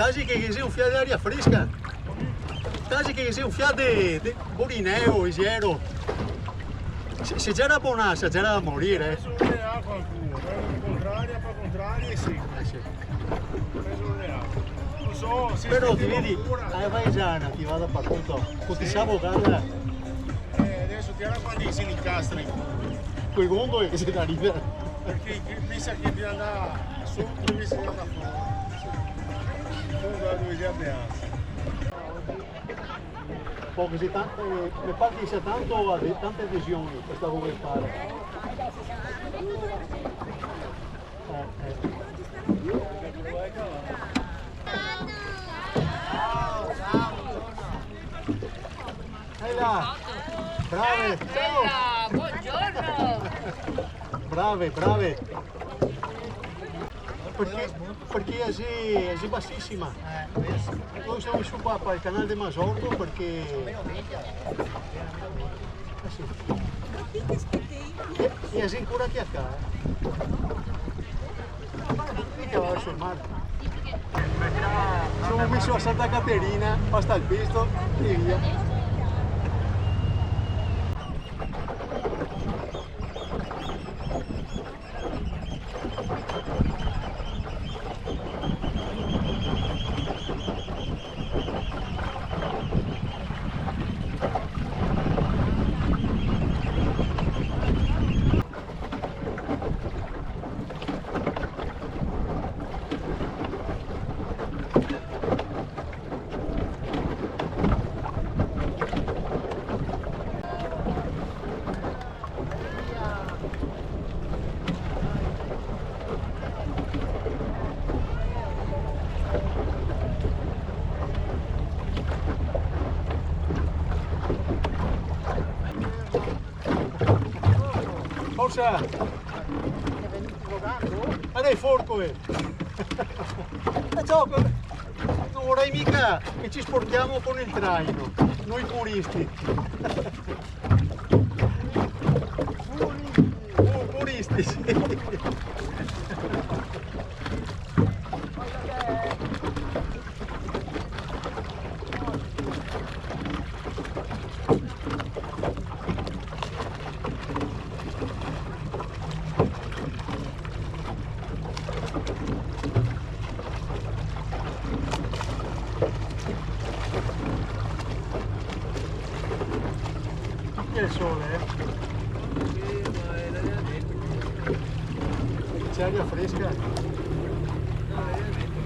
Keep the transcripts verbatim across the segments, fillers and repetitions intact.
Quasi che ghe xe un fià de aria fresca. Quasi che ghe xe un fià de, de borineo, gero. Se, se gera bonasa, gera da morir, eh. Deso no xe acua ancora, eh, contraria, par contraria, sì. Eh, sì. Deso no xe acua. No so se... Però ti vedi, ancora. Eh, vai già, ti va dapartuto. Sì. Con ti sa bogada. Eh, deso ti varda quanti se ne incastra. Coi gondoli che se da rider. Parché, parché pensa che bisogna andar soto, invese bisogna andar fora. Comunque, dove bisogna andar? Poco, sì, tante, me par che sia tanto ade-, tante adesioni, questa roba qua. Eh, eh. Ehi là! Brave! Ciao! Bella, buongiorno! Brave, brave! Parché, parché xe, xe basisima. Noi semo su qua par el canal de Masordo parché... Eh sì. E, e xe ancora che a ca, eh. Mica va sul mar. Semo meso a Santa Caterina, pasta al pesto e via. Forsa! Ma dai, forco, eh! E ciò, no vorei mica che ci sporchiamo con il traino, noi puristi. Uh, puristi, sì. Che sole, eh? Sì, ma è l'aria netto. C'è aria fresca? No, l'aria netto.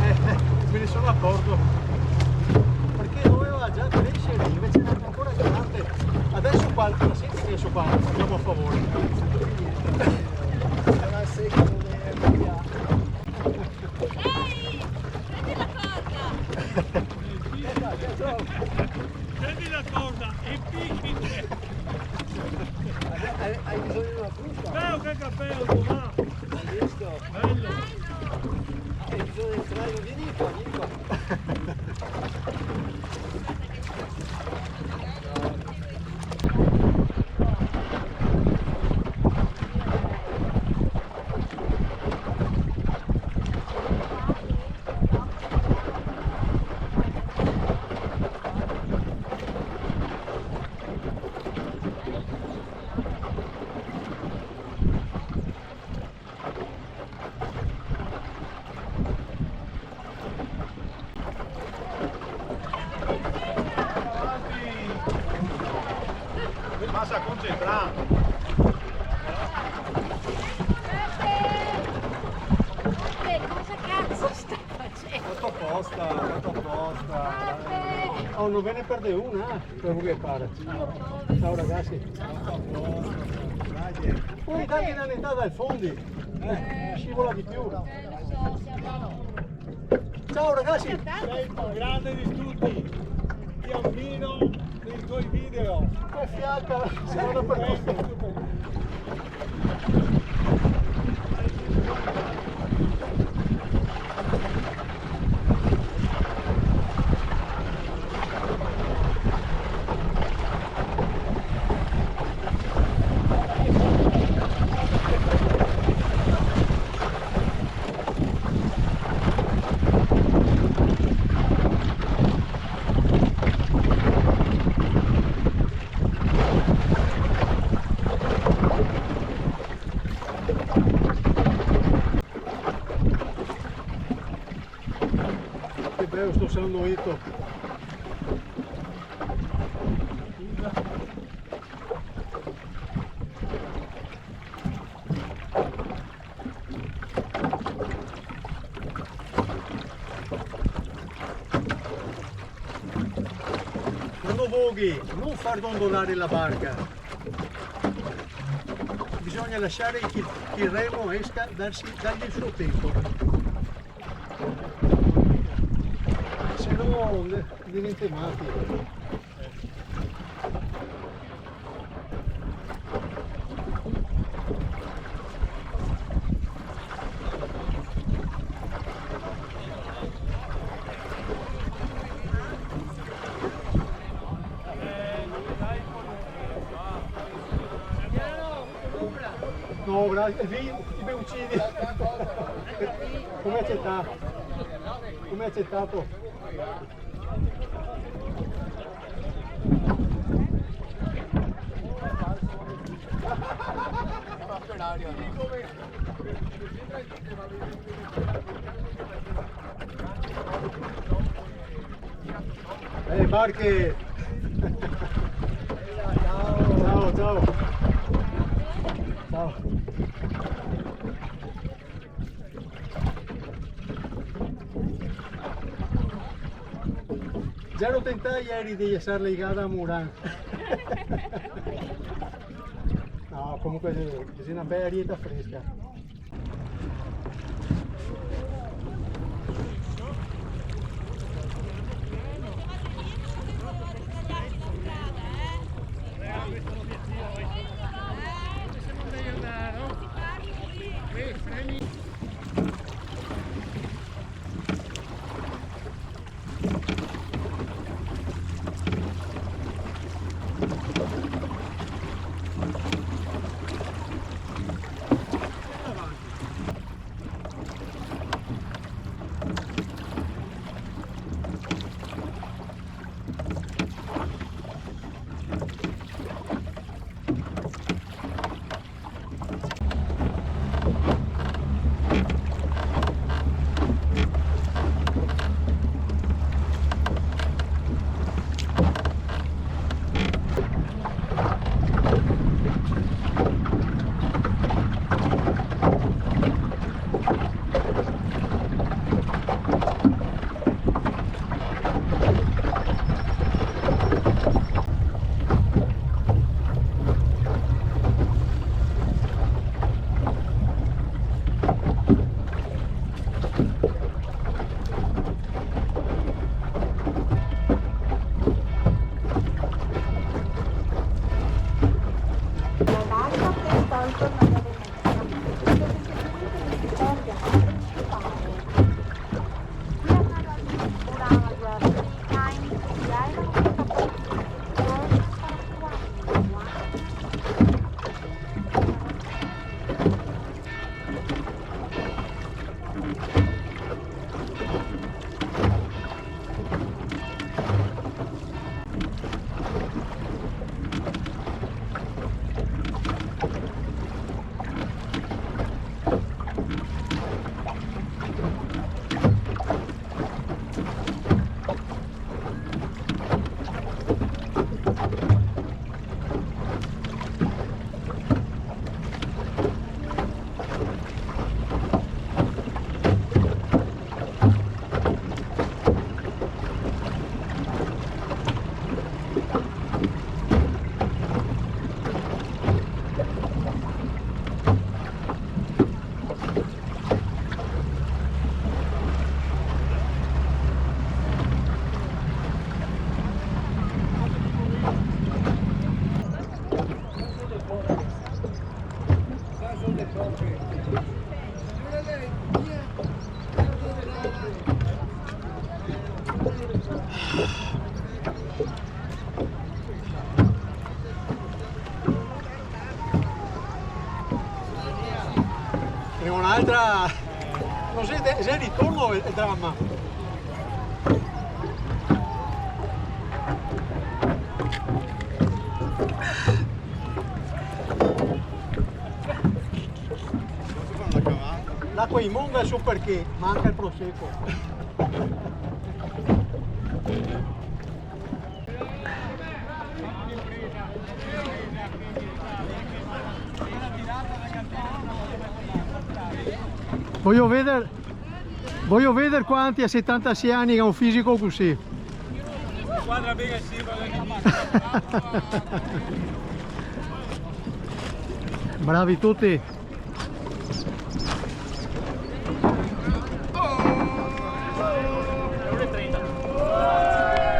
Eh, me ne sono accorto. Perché doveva già crescere, invece era ancora grande. Adesso qua, senti che adesso qua andiamo a favore. Sarà secco come via. Ehi, prendi la corda! Prendi la corda e picchi! Hai, hai bisogno di una frusta? Beh, che capello, va! Hai visto? Bello! Hai bisogno di un traino? Vieni qua, vieni qua. Pasa concentrà. Cosa cazzo sta facendo? Fato aposta, fato aposta. Oh, no ve ne perde una, eh? Quel che pare. Ciao ragazzi. Poi dagli una netata al fondi. Eh, scivola di più. Ciao ragazzi. Sei il più grande di tutti. Ti ammiro nei tuoi video. Che fiata, si va dappertutto. Noito. Quando voghi, no far dondolare la barca. Bisogna lasciare che, che il remo esca, darsi, dargli il suo tempo. Se no, ne-, diventa mati. No, grazie. E lì ti me uccidi. Come accettato? Come accettato? Eh, barche! Ciao, ciao. Ciao. Già lo tentai ieri de lasarla ligada a Muran. No, comunque sì, cusì na bela arieta fresca. E un'altra, no so se, se ritorno el, el drama. L'acqua in monga xe parché manca el proseco. Vojo veder, vojo veder quanti a setantasei ani ga un fisico cusì. Bravi tuti.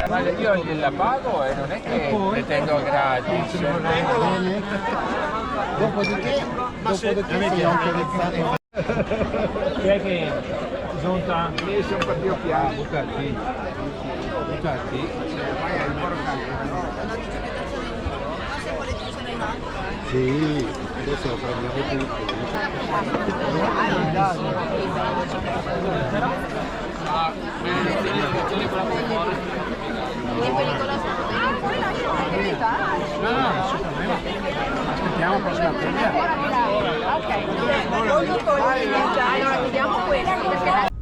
Ma io gliela pago e non è che pretendo gratis. Dopodiché, dopodiché sei autorizzati. Chi è che zonta? Io sono partito piano. Buttati. Buttati. Sì, adesso lo prendiamo tutti. No, no, nessun problema. Aspettiamo la prossima teglia. Ok. Allora, chiudiamo questo, perché la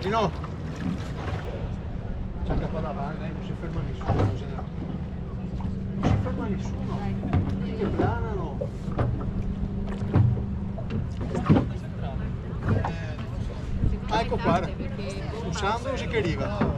Di no. Cerca qua davanti, dai, non si ferma nessuno, così. Non si ferma nessuno. Che brana, no? Ah, ecco qua. Usando così che arriva.